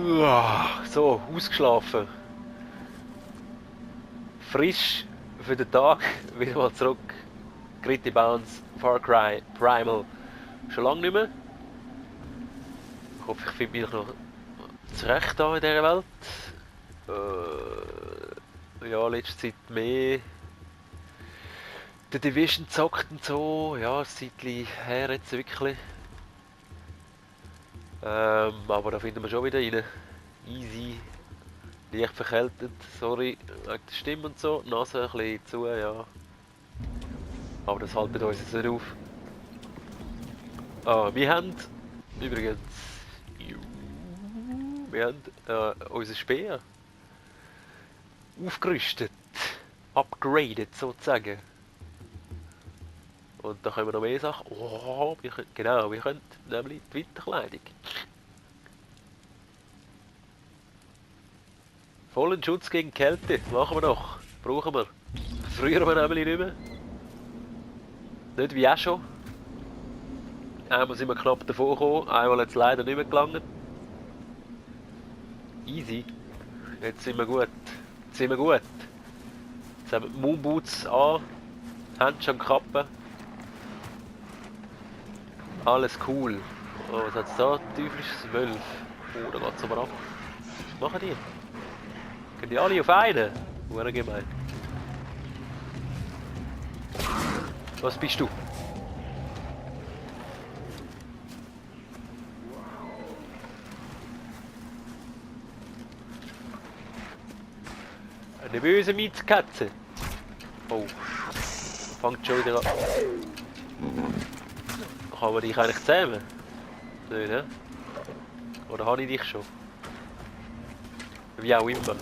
So, ausgeschlafen. Frisch für den Tag. Wieder mal zurück. Gritty Bounce, Far Cry, Primal. Schon lange nicht mehr. Ich hoffe, ich finde mich noch zurecht hier in dieser Welt. Ja, letzte Zeit mehr. The Division zockt und so. Ja, ein Zeitchen her jetzt wirklich. Aber da finden wir schon wieder rein. Easy. Leicht verkältet. Sorry wegen der Stimme und so. Die Nase ein bisschen zu, ja. Aber das haltet uns jetzt nicht auf. Wir haben übrigens... Wir haben unser Speer aufgerüstet. Upgraded sozusagen. Und da können wir noch mehr Sachen. Oh, wir können nämlich die Winterkleidung. Vollen Schutz gegen Kälte, machen wir noch. Brauchen wir. Früher wir nämlich nicht mehr. Nicht wie auch schon. Einmal sind wir knapp davor gekommen, einmal hat es leider nicht mehr gelangt. Easy. Jetzt sind wir gut. Jetzt sind wir gut. Jetzt haben wir die Moonboots an. Handschuhe am Kappen. Alles cool. Oh, was hat es da? Teuflisches Wölf. Oh, da geht es aber ab. Was machen die? Gehen die alle auf einen? Hure gemein. Was bist du? Eine böse Mietskatze. Oh. Fängt schon wieder an. Kann man dich eigentlich zähmen? Nicht, ne? Oder habe ich dich schon? Wie auch immer.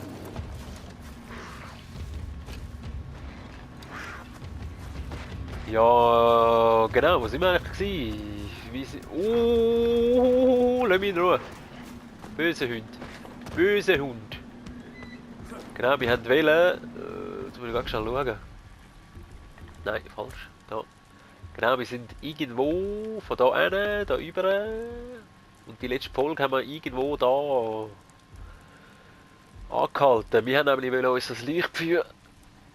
Ja, genau, wo sind wir eigentlich gewesen? Lass mich in Ruhe. Böse Hund. Böse Hund. Genau, wir haben wählen. Jetzt muss ich ganz schnell schauen. Nein, falsch. Da. Genau, wir sind irgendwo von da hin, da über. Und die letzte Folge haben wir irgendwo da angehalten. Wir haben nämlich uns das Lichtfeuer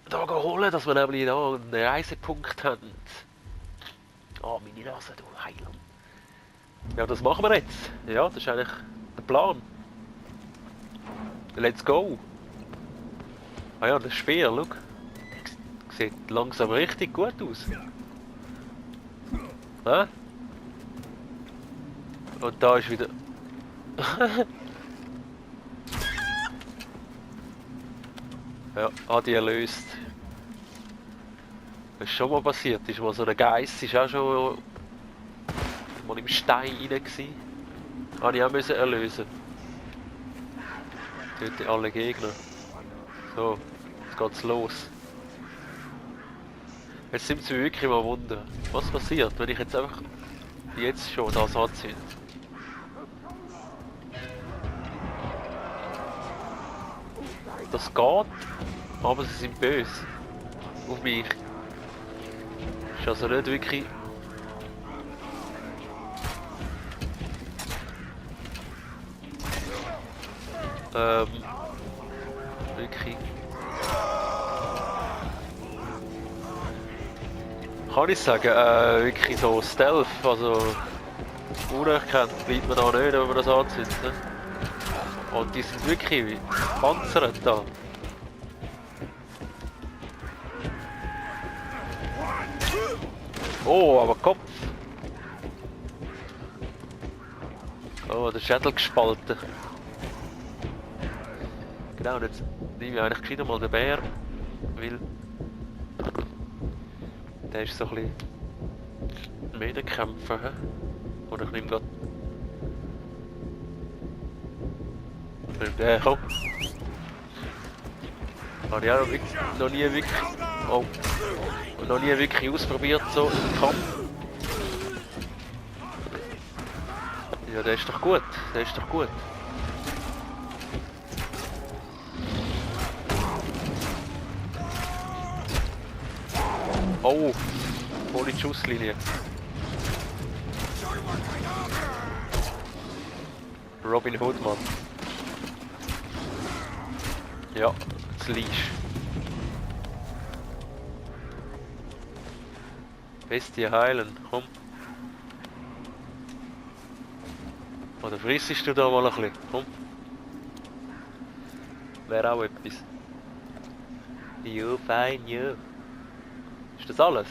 da holen, dass wir nämlich da einen Reisepunkt haben. Ah, meine Nase, du Heiland. Ja, das machen wir jetzt. Ja, das ist eigentlich der Plan. Let's go. Ah ja, das Speer, schau. Sieht langsam richtig gut aus. Hä? Und da ist wieder... ja, Adi erlöst. Das ist schon mal passiert. Ist mal so ein Geist, ist auch schon mal im Stein rein gewesen. Habe ich auch müssen erlösen. Töte alle Gegner. So, jetzt geht's los. Jetzt sind sie wirklich mal Wunder. Was passiert, wenn ich jetzt einfach jetzt schon das anzünde? Das geht, aber sie sind böse. Auf mich. Ist also nicht wirklich... wirklich... Kann ich sagen, wirklich so Stealth, also... unerkannt bleibt man da nicht, wenn man das anzündet. Ne? Und die sind wirklich panzert da. Oh, aber Kopf! Oh, der Schädel gespalten. Genau, und jetzt nehme ich eigentlich gescheiter mal den Bär, weil der ist so ein bisschen Medenkämpfer. Oder ich nehme gerade... Der komm! Habe ich auch noch nie wirklich... Oh! Noch nie wirklich ausprobiert, so im Kampf. Ja, der ist doch gut. Der ist doch gut. Oh! Volle Schusslinie. Robin Hood, Mann. Ja, das Leash. Bestie heilen, komm. Oder frissest du da mal ein bisschen? Komm. Wäre auch etwas. Jo, fein, jo. Ist das alles?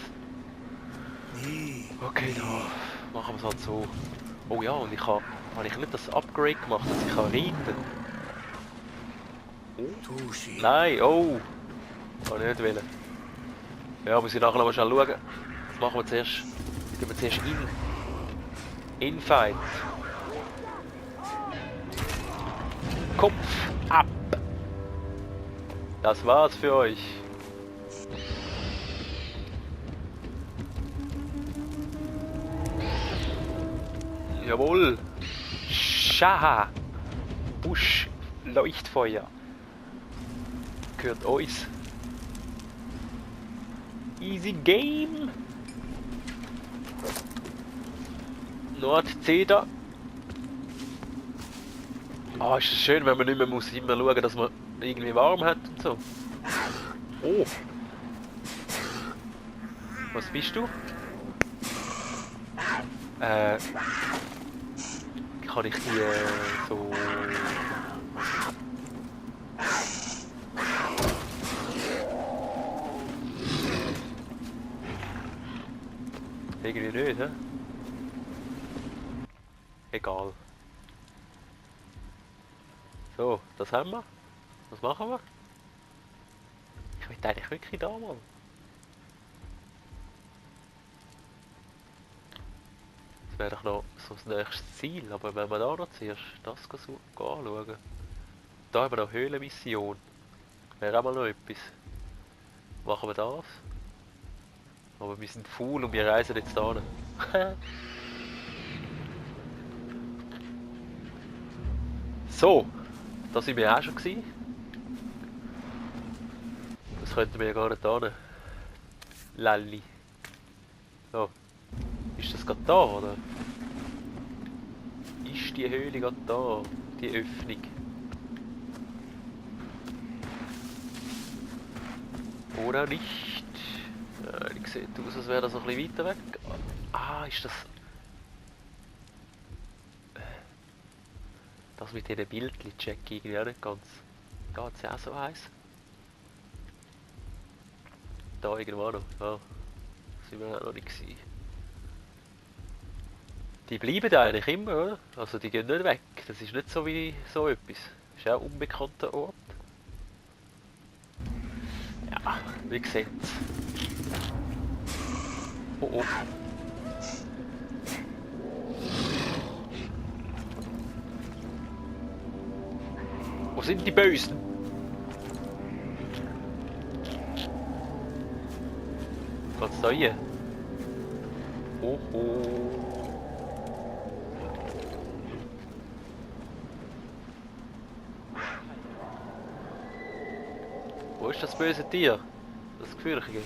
Okay, da machen wir es halt so. Oh ja, und habe ich nicht das Upgrade gemacht, dass ich reiten kann? Oh. Nein, oh! Kann ich nicht wollen. Ja, muss ich nachher noch mal schnell schauen. Das machen wir zuerst. Gehen wir zuerst in Fight. Kopf ab! Das war's für euch. Jawohl! Schaha! Busch! Leuchtfeuer! Gehört uns. Easy Game! Nordzeder. Ah, ist das schön, wenn man nicht mehr muss immer schauen, dass man irgendwie warm hat und so. Oh! Was bist du? Kann ich die so... Irgendwie nicht, hä? Egal. So, das haben wir. Was machen wir? Ich will eigentlich wirklich da mal. Das wäre doch noch so das nächste Ziel, aber wenn wir da noch zuerst das anschauen. Da haben wir noch Höhlenmission. Wäre auch mal noch etwas. Machen wir das. Aber wir sind faul und wir reisen jetzt da hin. So, da sind wir auch schon gewesen. Das könnten wir ja gar nicht hin. Lalli. So. Ist das gerade da, oder? Ist die Höhle gerade da? Die Öffnung? Oder nicht? Ja, die sieht aus, als wäre das noch ein bisschen weiter weg. Ah, ist das... Das mit diesen Bildchen check ich irgendwie auch nicht ganz. Geht es ja auch so heiß? Da irgendwo noch. Ja. Sind wir auch noch nicht gewesen. Die bleiben eigentlich immer, oder? Also die gehen nicht weg. Das ist nicht so wie so etwas. Das ist auch ein unbekannter Ort. Ja, wie gesagt. Oh oh. Wo sind die Bösen? Geht's da hier? Oh oh. Wo ist das böse Tier? Das Gefürchtige.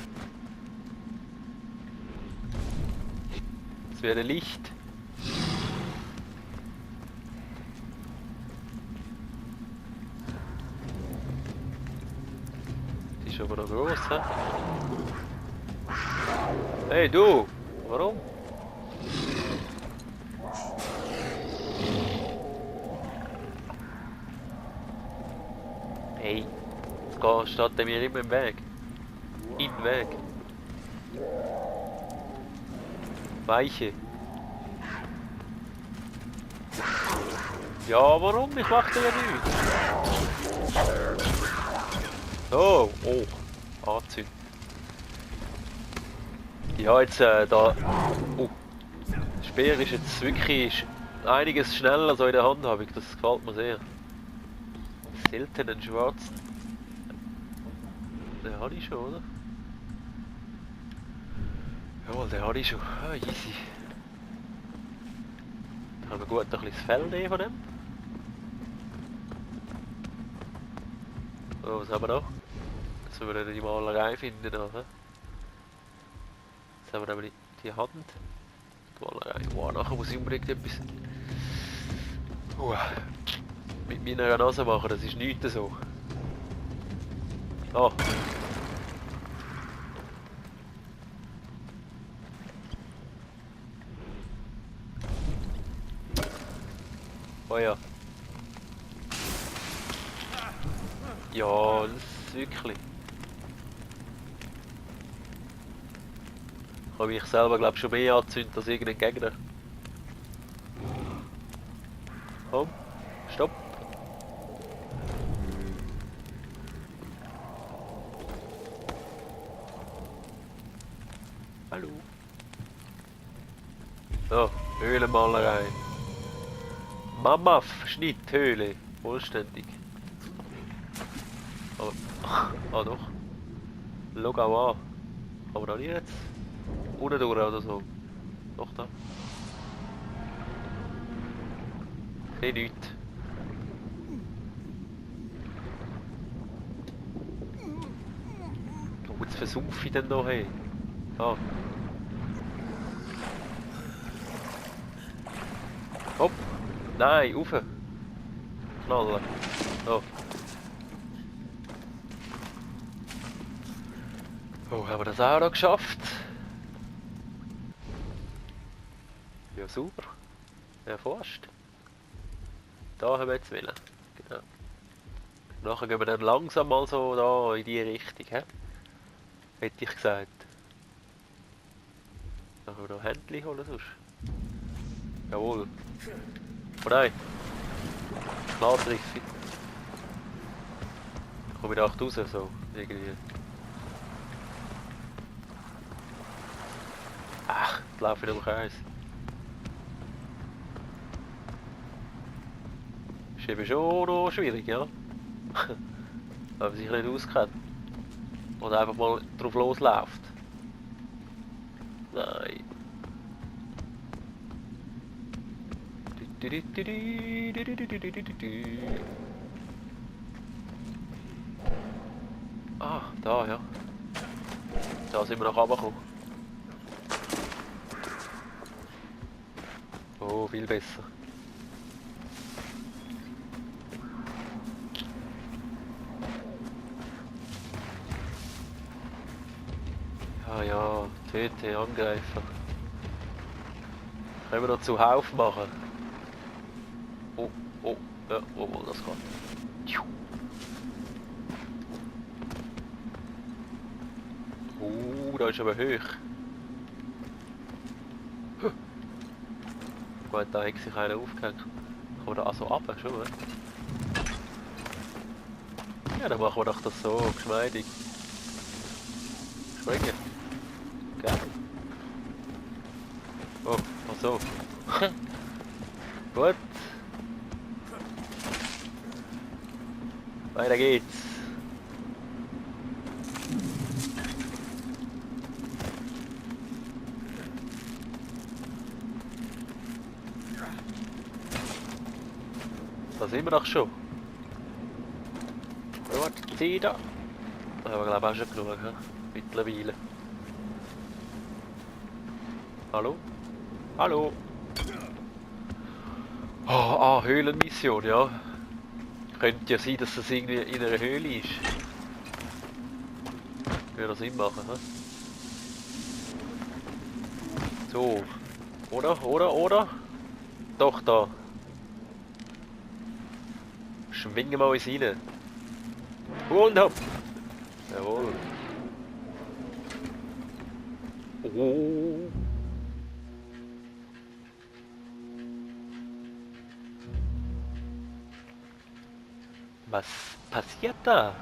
Es wäre Licht. Die ist aber noch groß, hä? Hey du! Warum? Hey! Jetzt steht er mir immer im Weg. Im Weg. Weiche. Ja, warum? Ich mache ja nichts. Oh, oh. Anzünden. Ja, jetzt da... Oh. Der Speer ist jetzt wirklich einiges schneller so in der Hand, habe ich. Das gefällt mir sehr. Seltenen schwarzen. Den habe ich schon, oder? Jawohl, den habe ich schon. Ah, easy. Da haben wir gut ein bisschen das Fell von dem. Oh, was haben wir noch? Jetzt müssen wir die Malerei finden. Noch, he? Jetzt haben wir nämlich die Hand. Die Malerei. Wow, nachher muss ich unbedingt etwas mit meiner Nase machen, das ist nichts so. Oh. Oh ja. Ja, das ist wirklich. Ich habe mich selber, glaube ich, schon mehr angezündet als irgendein Gegner. Komm, stopp. Hallo. So, Höhlenmalerei. Mama, Schnitthöhle. Vollständig. Aber, ah doch. Schau auch an. Aber da nicht jetzt. Unten durch oder so. Doch da. Sehe nichts. Oh, jetzt versaufe ich denn da, hey. Ah. Hopp. Nein, rauf. Knallen. So. Oh, haben wir das auch noch geschafft? Ja, super. Ja, fast. Da haben wir jetzt wollen. Genau. Nachher gehen wir dann langsam mal so da in die Richtung, he? Hätte ich gesagt. Dann können wir noch Händchen holen sonst. Jawohl. Oh nein. Klar treffe ich. Ich komme da raus, so. Irgendwie. Ach, jetzt laufe ich noch im Kreis. Ist eben schon noch schwierig, ja? Wenn man sich nicht auskennt. Oder einfach mal drauf losläuft. Nein. Ah, da, ja. Da sind wir noch runtergekommen. Oh, viel besser. Ah ja, töte, angreifen. Können wir noch zuhauf machen? Oh, oh, ja, oh, das geht. Da ist aber hoch. Gut, da hat sich einer aufgehängt. Kann man da also runter, schon mal? Ja, dann machen wir doch das so, geschmeidig. Springen. Geil. Oh, ach so. Gut. Weiter geht's. Da sind wir doch schon. Gut, zieh da. Da haben wir glaube ich auch schon genug, he? Mittlerweile. Hallo? Hallo? Ah, Höhlenmission, ja. Könnte ja sein, dass das irgendwie in einer Höhle ist. Würde Sinn machen, he? So. Oder? Doch, da. Schwingen wir uns rein. Und hopp. Jawohl. Oh. Was passiert da?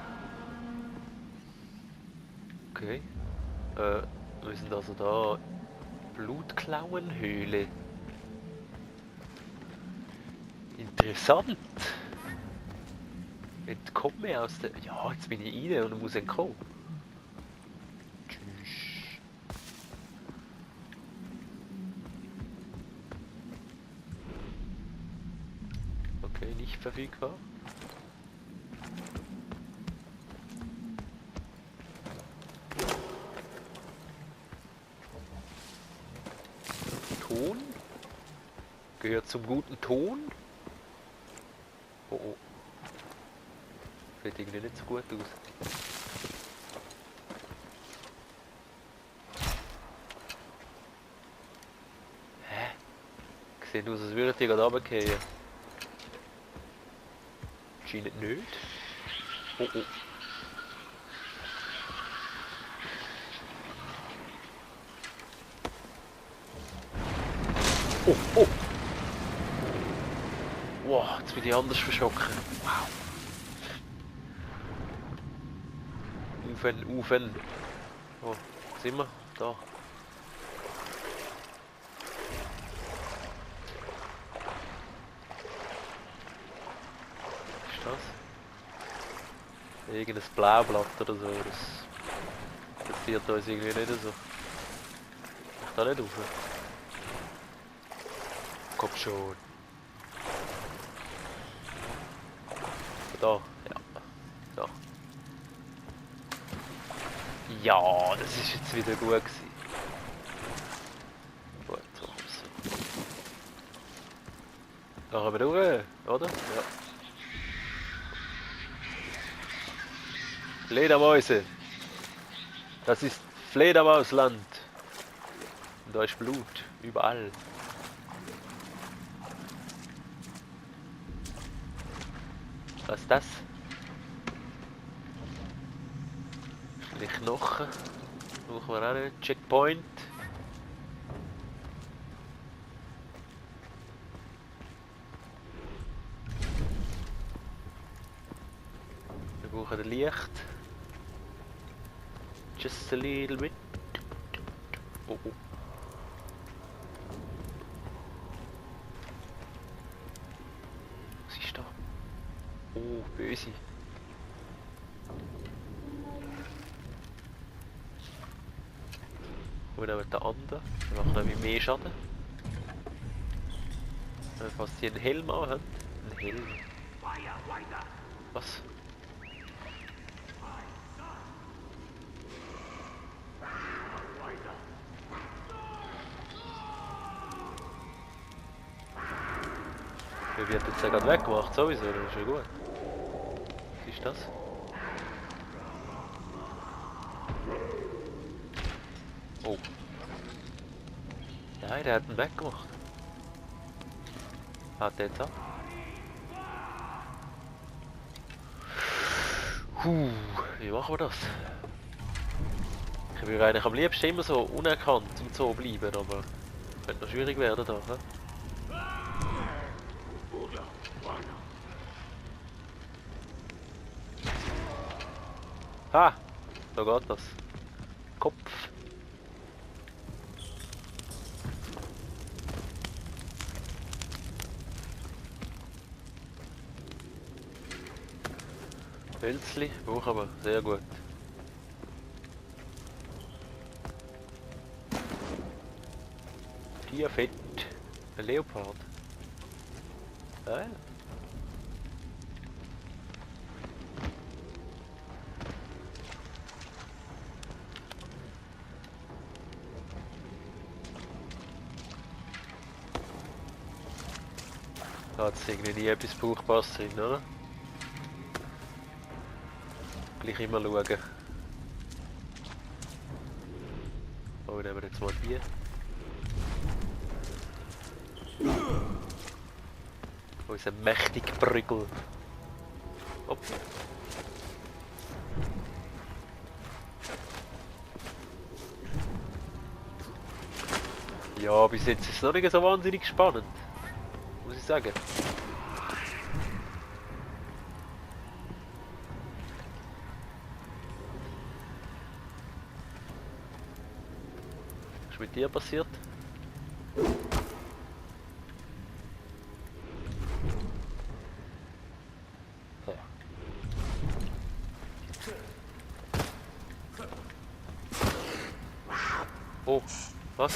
Okay. Wir sind also da. Blutklauenhöhle. Interessant. Entkomme aus der... Ja, jetzt bin ich rein und muss entkommen. Tschüss. Okay, nicht verfügbar. Ton? Gehört zum guten Ton? Oh oh. Sieht irgendwie nicht so gut aus. Sieht aus, als würden die gerade runterfallen. Scheint nicht. Oh oh. Oh oh! Wow, jetzt bin ich anders verschrocken. Wow. Ufen. Oh, wo sind wir? Da. Was ist das? Irgendein Blaublatt oder so. Das interessiert uns irgendwie nicht so. Ich da nicht rauf. Komm schon. Da, ja. Da. Ja, das ist jetzt wieder gut gewesen. Gut, so kommt's. Da können wir durch, oder? Ja. Fledermäuse. Das ist Fledermausland. Und da ist Blut. Überall. Was ist das? Die Knochen. Brauchen wir auch nicht. Checkpoint. Wir brauchen Licht. Just a little bit. Oh oh. Was ist da? Oh, böse. Und dann den anderen. Wir machen nämlich mehr Schaden. Falls die einen Helm haben. Ein Helm. Was? Der wird jetzt ja gerade weggemacht, sowieso, das ist ja gut. Was ist das? Oh. Nein, der hat ihn weggemacht. Hat der jetzt ab? Wie machen wir das? Ich würde eigentlich am liebsten immer so unerkannt im Zoo bleiben, aber könnte noch schwierig werden da. He? Ha! Da geht das. Kopf. Hölzli, brauchen wir. Sehr gut. Tierfett. Ein Leopard. Ah, ja. Da hat es irgendwie nie etwas Brauchbares drin, oder? Gleich immer schauen. Oh, nehmen wir jetzt mal die. Unser mächtiger Prügel. Hopp. Ja, bis jetzt ist es noch nicht so wahnsinnig spannend. Muss ich sagen. Was ist mit dir passiert? Oh, was?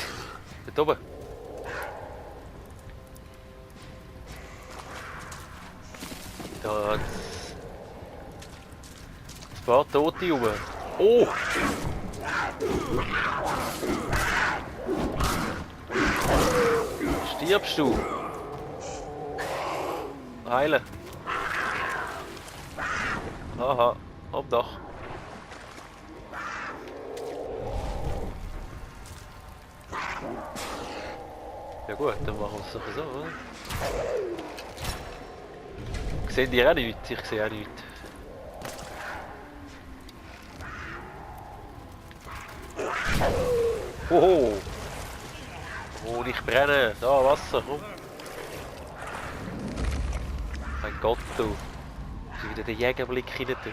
Dort oben? Da hat es ein paar Tote rum. Oh! Stirbst du? Heilen. Haha, am Dach. Ja gut, dann machen wir es doch so, oder? Sehen die auch nichts? Ich sehe auch nichts. Hoho! Oh, nicht brennen! Da, Wasser, komm! Mein Gott, du! Ich wieder den Jägerblick rein tun.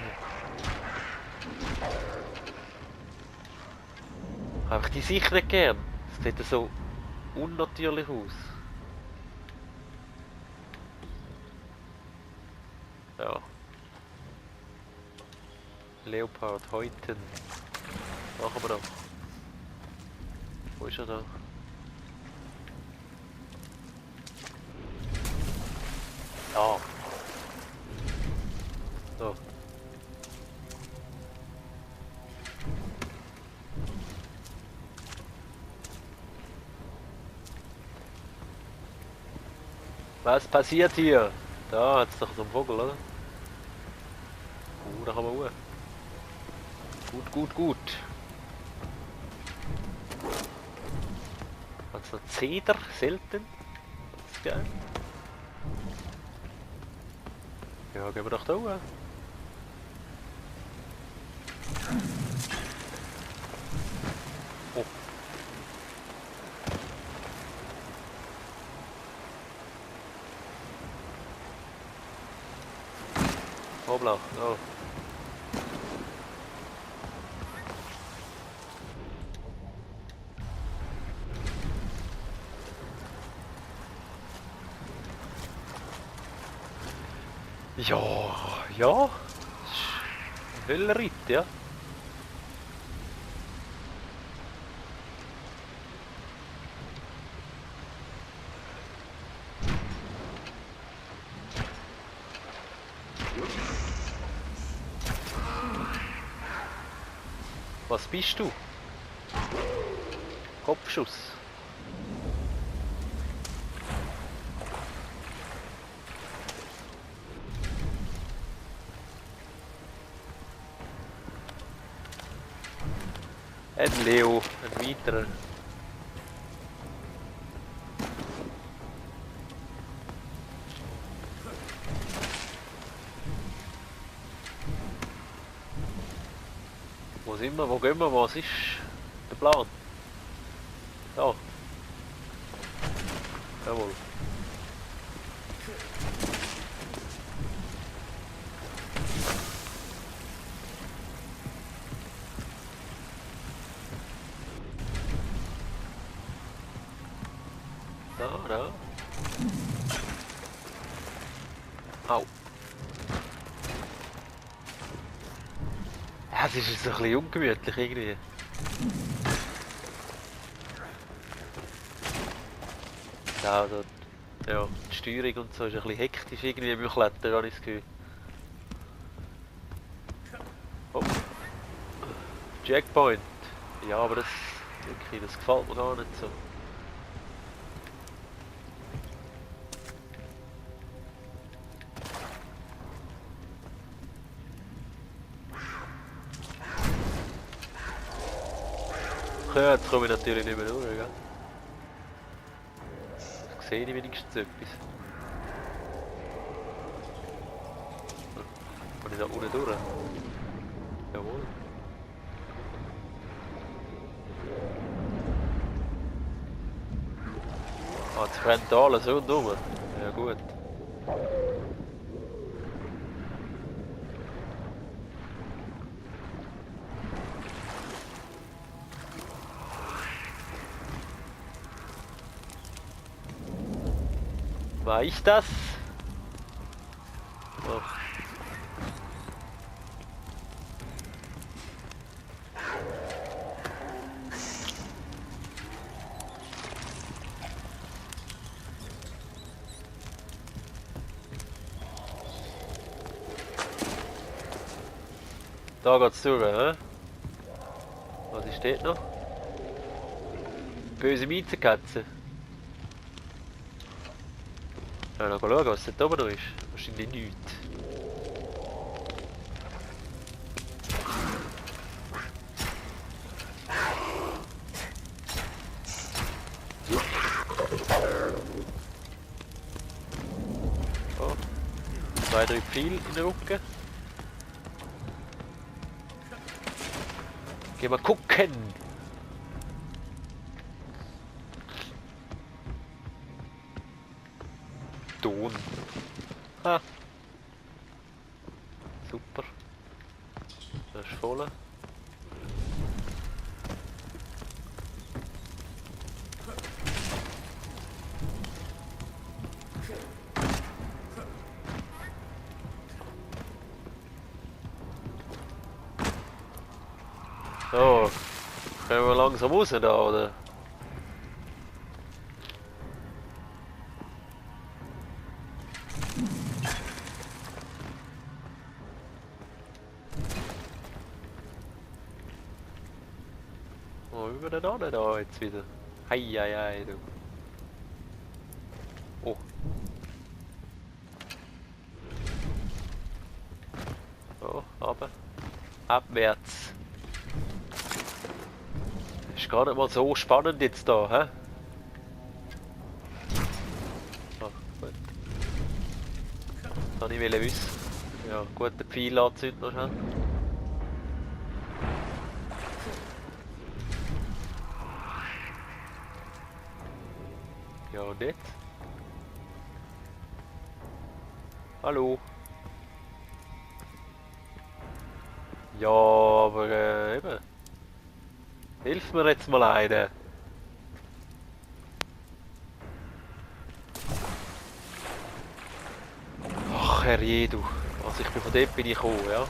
Habe ich die Sicht nicht gern? Es sieht so unnatürlich aus. Ja. Leopard, Häuten. Machen wir noch. Wo ist er da? Ah. So. Was passiert hier? Da hat's doch so einen Vogel, oder? Da kann man hoch. Gut, gut, gut. Hat's noch Zeder? Selten? Das ist geil. Ja, gehen wir doch da hoch. Oh. Hoppla, oh. Ja, ja. Höllritt, ja. Was bist du? Kopfschuss. Ein Leo, ein weiterer. Wo sind wir? Wo gehen wir? Was ist der Plan? Da. Jawohl. Da. Au. Ja, es ist so ein bisschen ungemütlich irgendwie. Ja, ja, die Steuerung und so ist ein bisschen hektisch irgendwie beim Klettern, habe ich das Gefühl. Oh. Checkpoint. Ja, aber das gefällt mir gar nicht so. Ja, jetzt komme ich natürlich nicht mehr durch, gell? Jetzt sehe ich wenigstens etwas. Kann ich da unten durch? Jawohl. Ah, jetzt brennt alles rundum. Ja gut. War ich das? Oh. Da geht's durch, hä? Was ist dort noch? Böse Miezenkatze. Ja, noch schauen, was dort oben noch ist. Wahrscheinlich nichts. 2, 3 Pfeile in den Rücken. Gehen wir gucken! Ton. Ah. Super. Das ist voll. So, können wir langsam raus da, oder? Oh, über den anderen da jetzt wieder. Hei, hei, hei, du. Oh. So, runter. Abwärts. Ist gar nicht mal so spannend jetzt da, hä? Ah, gut. Das wollte ich wissen. Ja, gut, den Pfeil anzünden noch schnell. Ja, und jetzt? Hallo? Ja, aber eben. Hilf mir jetzt mal einer. Ach, herrje, du. Also von dort bin ich gekommen, ja.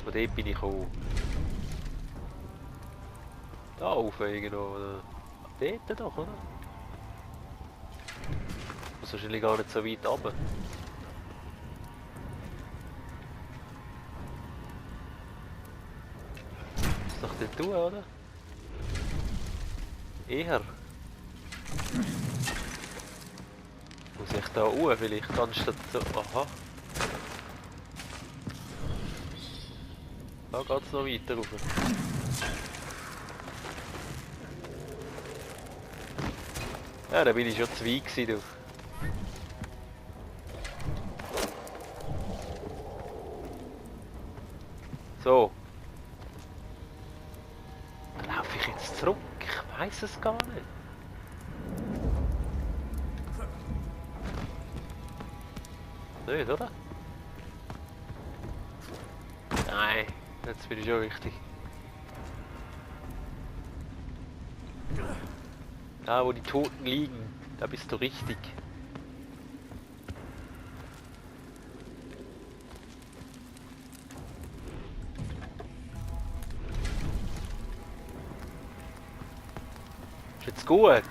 Von dort bin ich gekommen. Da oben irgendwo, oder? Dort doch, oder? Das ist wahrscheinlich gar nicht so weit runter. Was soll ich denn tun, oder? Eher. Muss ich da hoch, vielleicht anstatt so... Aha. Da geht es noch weiter rauf. Ja, da bin ich schon zu weit gewesen, du. So. Dann laufe ich jetzt zurück? Ich weiß es gar nicht. Nicht, oder? Nein, jetzt bin ich schon richtig. Da, wo die Toten liegen, da bist du richtig. Ist jetzt gut.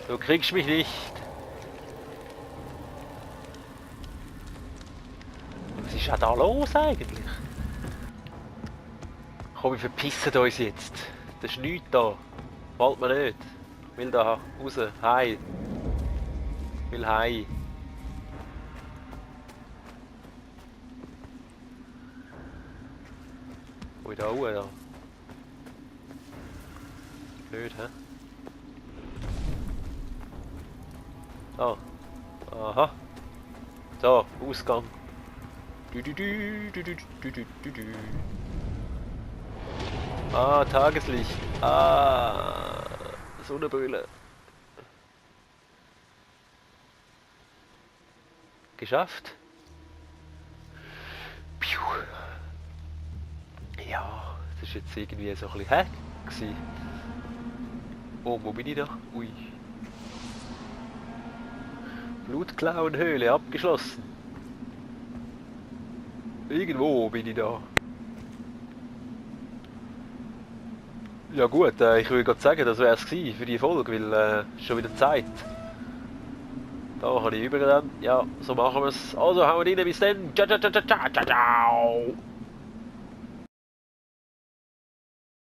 Du kriegst mich nicht. Was ist ja da los eigentlich? Komm, wir verpissen uns jetzt. Das ist nichts da. Wollt man nicht. Ich will da raus. Heim. Ich will heim. Wo ich da hoch da? Nicht, hä? Ah. Aha. So, Ausgang. Ah, Tageslicht. Ah, Sonnenbrille. Geschafft. Piu. Ja, das ist jetzt irgendwie so ein bisschen hack gewesen. Oh, wo bin ich da? Ui. Blutklauenhöhle abgeschlossen. Irgendwo bin ich da. Ja gut, ich würde gerade sagen, das wäre es für die Folge, weil schon wieder Zeit. Da kann ich übergehen. Ja, so machen wir es. Also hauen wir rein, bis dann. Ciao, ciao, ciao, ciao, ciao, ciao.